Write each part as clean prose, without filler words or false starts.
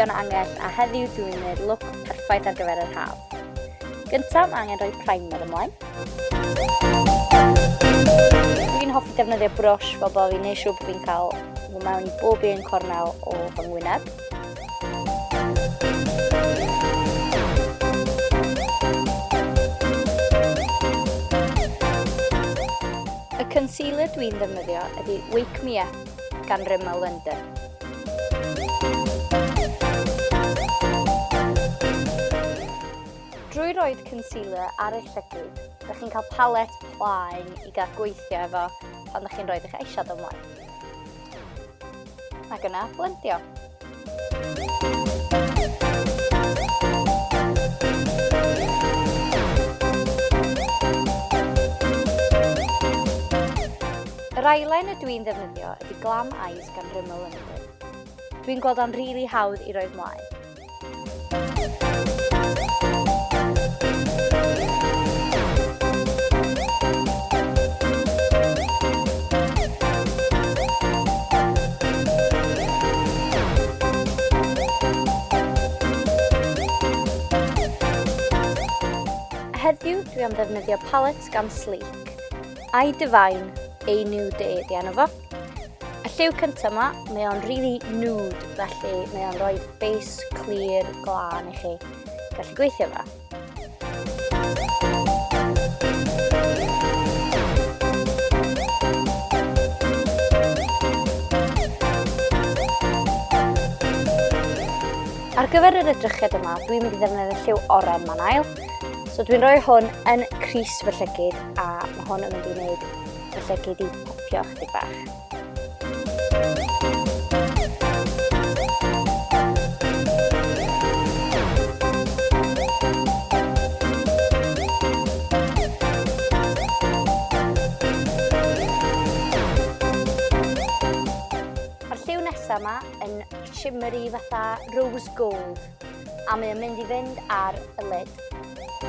Ffion Angell a heddiw dwi'n gwneud look perffaith ar gyfer yr haf. Gyntaf, mae angen rhoi primer ymlaen. Dwi'n hoffi defnyddio brwsh fel bod fi'n neud siŵr bod fi'n cael fy mewn i bob un cornel o fy ngwyneb. Y concealer dwi'n ddefnyddio ydy Wake Me Up gan Rimmel London. Drwy roed concealer ar eich llygyd, ydych chi'n cael palet plaen i gael gweithio efo pan ydych chi'n rhoi eich eyeshadow ymlaen. Ac yna, blendio. Yr eyeliner dwi'n ddefnyddio ydy Glam Eyes gan Rimmel London. Dwi'n gweld o'n rili hawdd i roed mlaen. Heddiw dwi am ddefnyddio palette gan Sleek. I Divine A New Day ydi enw fo. Y lliw cyntaf yma, mae o'n really nude, felly mae o'n rhoi base clear glân i chi gallu gweithio fo. Ar gyfer yr edrychiad yma, dwi'n mynd i ddefnyddio lliw oren ma'n ail. So dwi'n rhoi hwn yn cris fy llygyd a mae hwn yn mynd i wneud fy llygyd i popio chydig bach. Mae'r lliw nesaf yma yn shimmery fatha rose gold a mae o'n mynd i fynd ar y lid. Y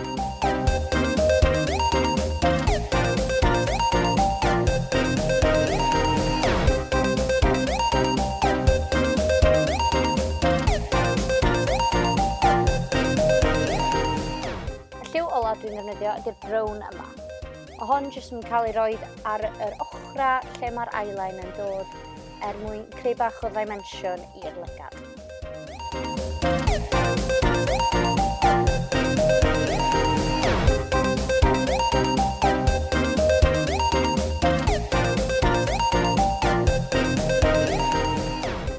lliw ola dwi'n ddefnyddio ydy'r brown yma. Mae hon jyst yn cael ei roed ar yr ochra lle mae'r eyeliner yn dod er mwyn creu bach o ddimensiwn i'r lygad.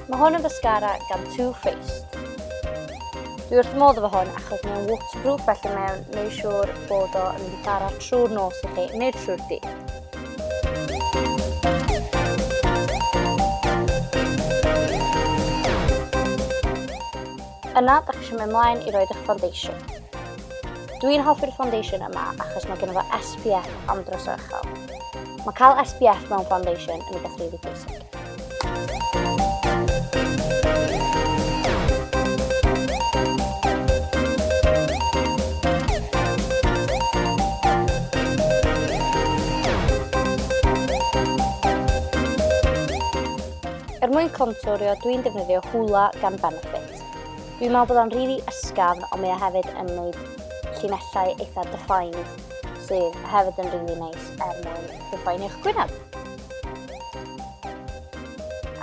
Mae hwn yn fascara gan Too Faced. Dwi wrth modd efo hwn achos mae'n waterproof felly mae'n neud siŵr bod o yn mynd i bara trwy'r nos i chi neu trwy'r dydd. Yna, da chi eisiau mynd mlaen i roed eich foundation. Dwi'n hoffi'r foundation yma achos mae genno fo SPF andros o uchel. Mae cael SPF mewn foundation yn rhywbeth rili bwysig. Er mwyn contourio, dwi'n defnyddio Hoola gan Benefit. Dwi'n meddwl bod o'n rili ysgafn, ond mae o hefyd yn gwneud llinellau eitha defined, sydd hefyd yn rili neis er mwyn define eich gwyneb.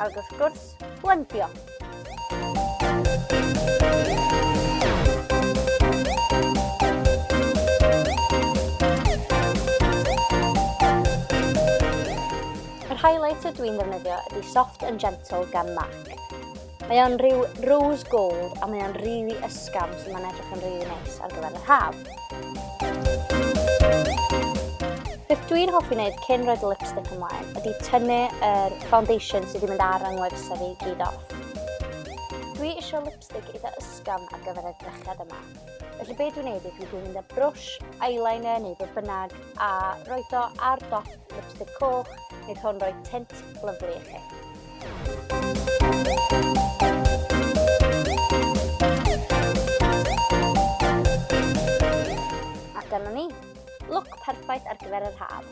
Ac wrth gwrs, blendio. Yr highlighter dwi'n ddefnyddio ydy Soft and Gentle gan MAC. Mae o'n rhyw rose gold a mae o'n rili ysgafn so mae'n edrych yn rili neis ar gyfer yr haf. Beth dwi'n hoffi wneud cyn rhoi y lipstick ymlaen ydy tynnu yr foundation sydd wedi mynd ar yng ngwefusau fi gyd off. Dwi eisiau lipstick eitha ysgafn ar gyfer y drechad yma. Felly be dwi'n neud yw dwi'n mynd â brwsh, eyeliner neu be bynnag a roed o ar dop lipstick coch, wneud hwn roi tint lyflu i chi. A dyna ni, look perffaith ar gyfer yr haf.